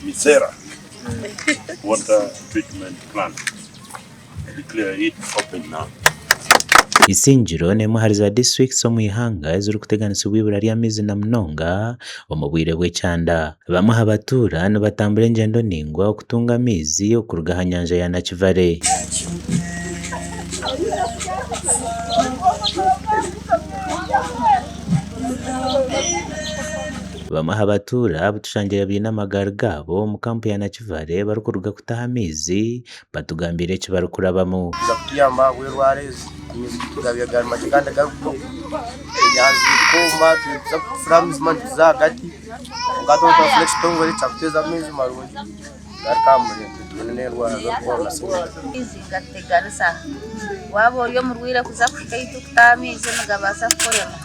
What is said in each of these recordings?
Misera Water Treatment Plant. I declare it open now. Isingiro n'emwe ahari za disiturikiti omu ihanga ezirikuteganisibwa eibura ry'amaizi na munonga omu bwire bw'ekyanda. Bamwe aha batuura nibatambura engyendo ndaingwa okutunga amaizi okuruga aha nyanja ya Nakivale. Bamwe aha batuura abu tushangire baine amagaari gaabo omu kampu ya Nakivale barikuruga kutaha amaizi Batugambiire eki barikurabamu. Kuza kutuyamba ahabw'erwara ezi. Amaizi gatugabiire gari makye kandi garikutoka. Enyanja zirikwoma turikuza kufura amaizi nituza ahagati kwonka hati twafuna ekitongore kyakutuheereza amaizi marungi garuka aha murembe tubone n'endwara z'okuhwamu senyiga. Amaizi nigatuteganisa. Waaba ori omurwaire kuza kuhika ahu turikutaha amaizi nigabaasa kukurema.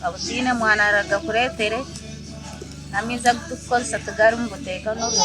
Waaba otaine mwana aragakureetere. N'amaizi agu turikukozesa tigarimu buteeka n'obwongo.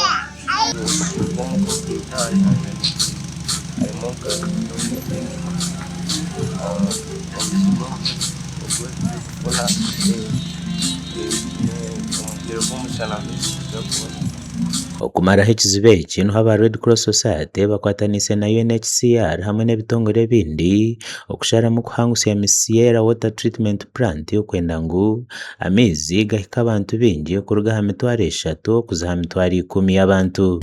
Okumaraho ekizibu eki niho aba Red Cross Society bakwataniise na UNHCR hamwe n'ebitongore ebindi okusharamu kuhangusya Misiera Water Treatment Plant okwenda ngu Amaizi gahika abantu baingi kuruga aha mitwaro eshatu kuza aha mitwaro ikumi y'abantu.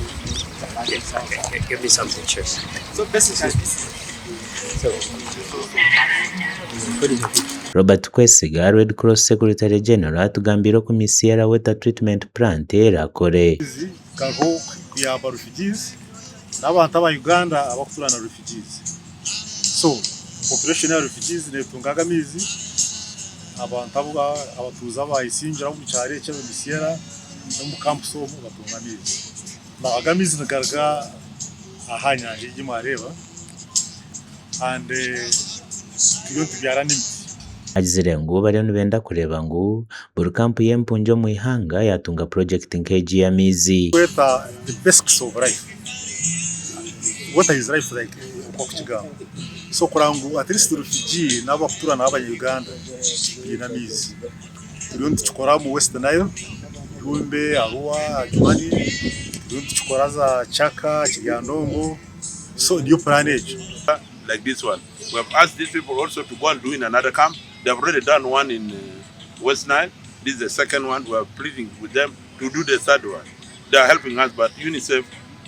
Robert Kwesiga, Red Cross Secretary General atugambiire oku Misiera Water Treatment Plant eraakore. Amaizi gariho kuyamba refugees n'abantu aba Uganda abakutuura na refugees. So population ya refugees netunga aga amaizi, abantu abu abatuuze aba Isingiro ab'omu kyaro eki ab'omu Sierra n'omu camps omu batunga amaizi. Now aga amaizi nigaruga aha nyanja egi mwareeba and turiyo nitubyara n'emiti. Agizire ngu bariyo nibenda kureeba ngu buri kampu y'empungi omu ihanga yaatunga purogyekiti nk'egi y'amaizi. Kweta the basics of life, water is life like oku bakukigamba so kureba ngu at least refugee n'abakutura nabo abanya Uganda biine amaizi. Turiyo nitukikora omu West Nile, Yumbe, Arua, Adjumani, turiyo nitukikora za Kyaka, Kiryandongo so niyo plan egyo. Like this one we have asked these people also to go and do in another camp they have already done one in West Nile this is the second one we are pleading with them to do the third one they are helping us but UNICEF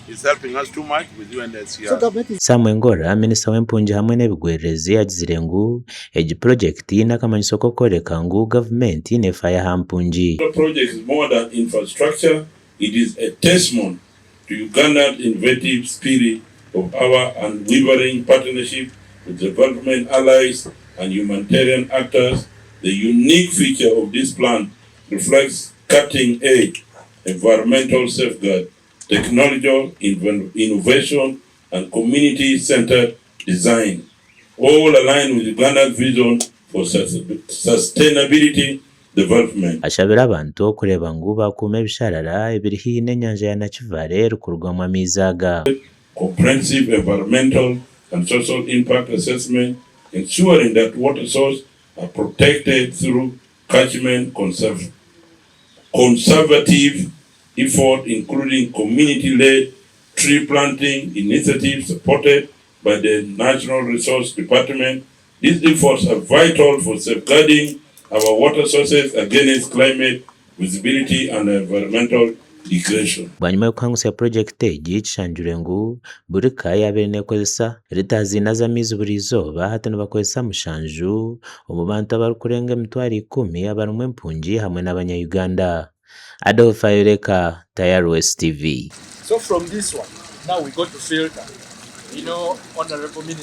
is helping us too much with UNHCR. Sam Engola, Minisita w'empungi hamwe n'ebigwererezi agizire ngu egi purogyekiti n'akamanyiso k'okworeka ngu gavumenti nefayo aha mpungi. The project is more than infrastructure, it is a testimony to Uganda's innovative spirit of our unwavering partnership with development allies and humanitarian actors. The unique feature of this plant reflects cutting-edge environmental safeguard, technological innovation and community-centered design, all aligned with Uganda's vision for sustainability development. Ashabire abantu okureeba ngu baakuuma ebisharara ebiri haihi n'enyanja ya Nakivale erikurugwamu amaizi aga. Comprehensive environmental and social impact assessment ensuring that water source are protected through catchment conservative effort including community-led tree planting initiatives supported by the National Resource Department. These efforts are vital for safeguarding our water sources against climate visibility and environmental degradation. Bwanyima y'okuhangusya purogyekiti egi, kishangirwe ngu buri ka yaabaire neekozesa litres ina z'amaizi buri izooba, hati nibakozesa mushanju omu bantu abarikurenga emitwaro ikumi abarimu empungi hamwe n'abanya-Uganda. Adolf Ayoreka, Tayari West TV. So from this one now we go to filter you know honourable minister.